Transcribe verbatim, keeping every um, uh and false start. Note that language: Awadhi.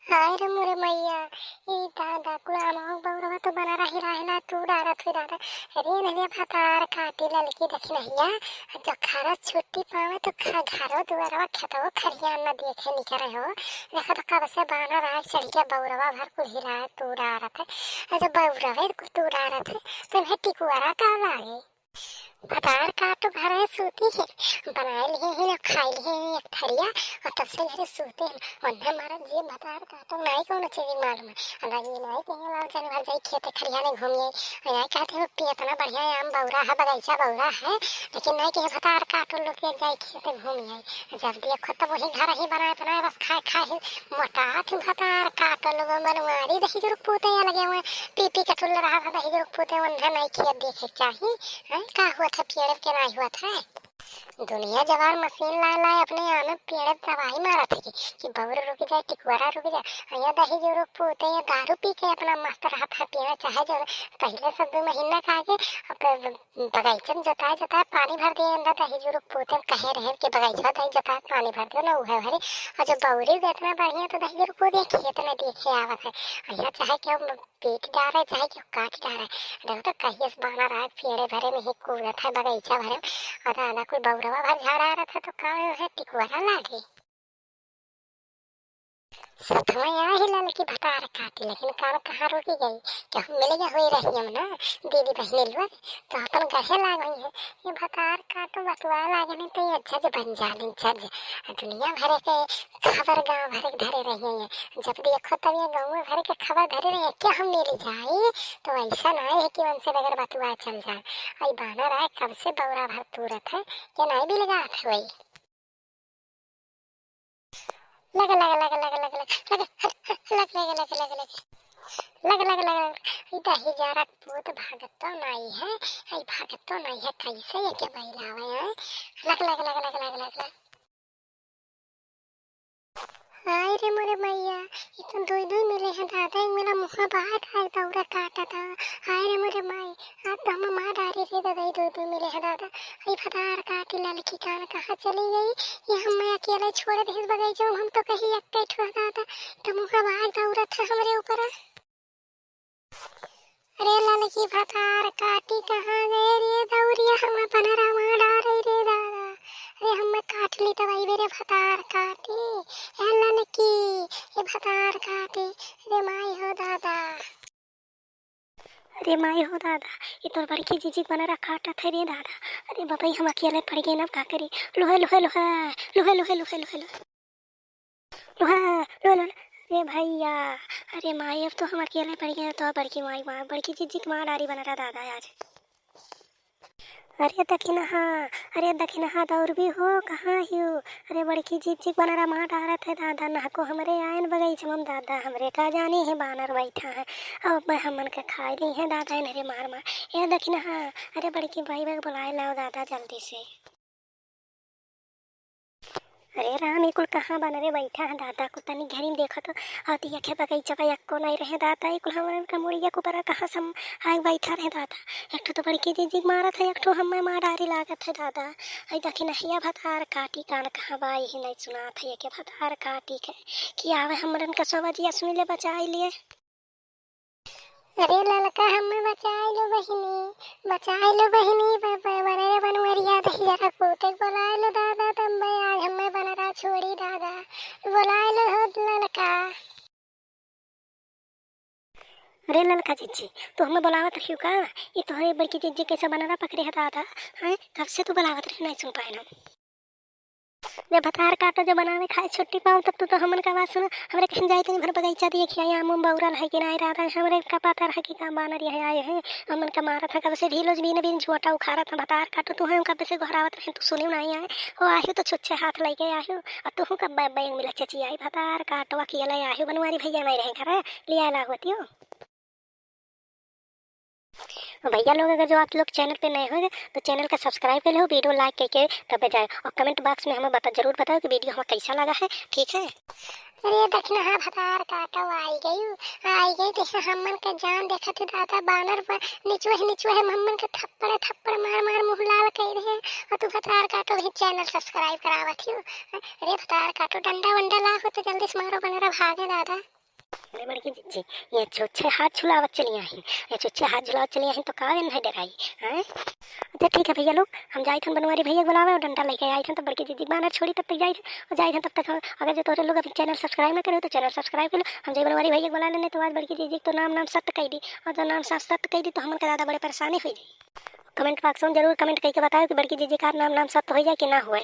हाय रे मोरे मइया, ई दादा, कुल आमवा बउरवा तो बनरा हिला हिला तूर डारत होइ दादा। रे ननिया भतार काटी ललकी दखिनहिया, जो खरा छुट्टी पावे तो खा घरो दुआरवा खेतवो खरियान न देखे निकरे हो। देखा तो कब से बानर आए चढ़ के बउरवा भर कुल हिलाए तूर डारत है। आ जब बउरवे कुल तूर डारत है, तो इन्हें टिकुआरा का लागे? भतार काटो घरे सूती है, बनाए लिए ही ना, खाए लिए ही एक थरिया, और तब से घरे सूते हैं। ओन्हे मारा जे भतार काटो नाई कौनो चीज मालूम है। अगर ये नाई कहीं लाओ जन भर जाई खेते खरियाने घूमिए, और नाई कहते हो कि इतना बढ़िया आम बउरा है, बगीचा बउरा है, लेकिन नाई कहीं भतार काटो लोग के जाई खेते घूमिए। जब देखो तब वही घर ही बनाए बनाए बस खाए खाए ही मोटा थी भतार काटो लोग बनवारी दही जुरुक पूते या लगे हुए पी पी के टुल्ल रहा था दही जुरुक पूते ओन्हे नाई खेत देखे के चाही। हैं, का हुआ था, पेड़ के नाई हुआ था? दुनिया जवार मशीन लाए लाए अपने आमे पेड़ तबाही मारत है कि, कि बउर रुक जाए, टिकुआरा रुक जाए। और या दही जुरुक पूते या दारू पी के अपना मस्त रहत है, पीना चाहे जो पहले से दो महीना का आगे अब बगीचा में जोताए जोताए पानी भर दिए, अंदर दही जुरुक पूते में कहे रहे कि बगीचा दही जोताए पानी भर दियो ना, उहे भरे। और जो बउरी के इतना बढ़िया तो दही जुरुक पूते खेत में देखे आवत है। और या चाहे कि पीट डारे, चाहे केहू काट डारे। देखो तो कहिए से बानर आए, पेड़े भरे में ही कूदत है, बगीचा भरे में। और दादा कुल बउरवा भर झाड़ा रहत है, तो का है टिकुआरा लागे? सतवा या ही ललकी भतार काटी, लेकिन काम कहाँ रुकी गई? केहू मिल गया हुई रही हम ना, दीदी बहनी लोग, तो अपन गढ़े लाग गई है। ये भतार काटो बतुआ लागे नहीं तो ये जज बन जाली, जज। आ दुनिया भरे के खबर गाँव भरे के धरे रही है। जब देखो तब ये गाँव भरे के खबर धरे रही है। क्या हम मिल जाई? तो ऐसा ना है कि उनसे बगैर बतुआ चल जाए। आई बानर आए कब से बउरा भर तूरत है, ये नहीं मिल जात हुई। लग, लग, लग, लग, लग, लग, लग, हट, हट, लग, लग, लग, लग, लग। लग, लग, लग, लग। ई दही जरा पूत भागत तो नाई है, ई भागत तो नाई है, कैसे ये के बैलावे हैं? लग, लग, लग, लग, लग, लग, लग। हाय रे मोरे मैया, ई तो दुई दुई मिले हैं दादा, एक मिला मुँह बाहर आए दौरा काटा था। हाय रे मोरे माई, आज तो हम मार डारी रे दादा, ई दुई दुई मिले हैं दादा। ई भतार काटी ललकी कान कहाँ चली गई? ये हम मैं अकेले छोड़ दे इस बगीचा में, हम तो कहीं एक ठो दादा, तो मुँह बाहर दौरा था हमरे ऊपर। अरे ललकी भतार काटी कहाँ गए रे दौरिया, हम बनरा मार डारे रे दादा। अरे हम मैं काट ली तब आई मेरे भतार काटी। ए ललकी, ए भतार काटी, अरे माई हो दादा। अरे माई हो दादा, ये तोर बड़की जीजी बनरा काटत है रे दादा। अरे बबई हम अकेले पड़ गए ना, अब का करी? लोहे, लोहे, लोहे, लोहे। लोहा, लोहा, लोहा, लोहा। लोहा, लोहा, लोहा। अरे भैया, अरे माई, अब तो हम अकेले पड़ गए, तो बड़की माई, माँ, बड़की जीजी के मार डारी बनरा दादा आज। अरे दखिनहा, अरे दखिनहा दौरबी हो, कहाँ हियो? अरे बड़की जीजी बनरा मार डारत है दादा, नहको हमरे आयन बगीचा में दादा, हमरे का जानी है बानर बैठा है, अब मैं हमन के खाए ली है दादा, इन्हरे मार मार। ए दखिनहा, अरे बड़की भाई बहन बुलाए लाओ दादा जल्दी से। अरे राम, ये कुल कहाँ बनरे बैठा है दादा, कुल तनी घरी में देखा तो, अउती यखे बगीचा बा, यक्को नहीं रहे दादा, ये कुल हमरे का मुड़िया के ऊपर कहाँ से हम आए बैठा रहे दादा। एक ठो तो बड़की जीजी मारत है, एक ठो हमें मार डारी लागत है दादा। आई दखिनहिया भतार काटी कान कहाँ बा, यही नहीं सुनात है, ये के भतार काटी के कि आवे हमरन का सवजिया सुन ले बचाई लिए। अरे ललका, हमें बचाई लो बहिनी, बचाई लो बहिनी, ब-, ब-, बनरे बनवरिया दहिया रखूते, बोलाई लो दादा, तम्बे आज हमें बनरा छोड़ी दादा, बोलाई लो हो ललका। अरे ललका जीजी, तू हमें बोलावत रहियो का? ये तो है बड़की जीजी कैसे बनरा पकड़े है दादा, हैं? कब से तू बोलावत रही, नहीं सुन पाए ना। जब भतार काटो, जब बनावे खाए छुट्टी पाओ, तब तू तो हमन का बात सुनो। हमरे कहीं जाए तनी भर बगीचा देखिया, आम उम बौरल है कि नाई दादा, हमरे का पता रहा कि का बानर यहाँ आए हैं, हमन का मारत है, कब से ढीलो बीन बीन झोटा उखाड़त है। भतार काटो, तू हम कब से घरावत रहे, तू सुनियो नाई आए हो, आहियो तो छुच्छे हाथ लेके आहियो, और तू कब बै-, बैग मिला चची आई, भतार काटो अकेले आहियो, बनवारी भैया नहीं रहे घर, ले आए लागोतियो। और भैया लोग, अगर जो आप लोग channel पे नए होंगे तो channel का subscribe कर लो, video like करके तब जाए और comment box में हमें बता, जरूर बताओ कि video हमें कैसा लगा है, ठीक है। अरे दखिनहा भतार काटो आई गई, आई गई, देखा हमन के जान देखा थे दादा, बानर बा-, निचुए है, निचुए है, हमन के थप्पड़ थप्पड़ मार मार मुँह लाल कर रहे हैं, और तू भतार काटो भी channel subscribe करावत ही हो। अरे भतार काटो, डंडा वंडा ला हो तो जल्दी से मारो, बनरा भागे दादा। अरे बड़की जिज्जी, ये छुच्छे हाथ झुलावत चली आही, ये छुच्छे हाथ झुलावत चली आही तो का एन है डराई, हैं? अच्छा ठीक है भैया लोग, हम जाइत हन बनवारी भैया के बुलावे और डंडा लेके आइत हन, तो बड़की जिज्जी के बानर छोड़ी तब तक जाइत हन, और जाइत हन तब तक हम, अगर जो तोहरे लोग अभी channel subscribe ना करे हो तो channel subscribe कर लो। हम जाई बनवारी भैया के बुला लेने, तो आज बड़की जिज्जी के तो नाम नाम सत्य कह दी, और जो नाम साफ सत्य कह दी तो हमन का ज्यादा बड़े परेशानी हो जाई। Comment box में जरूर comment करके बताओ कि बड़की जिज्जी का नाम नाम सत्य हो जाए कि ना होए।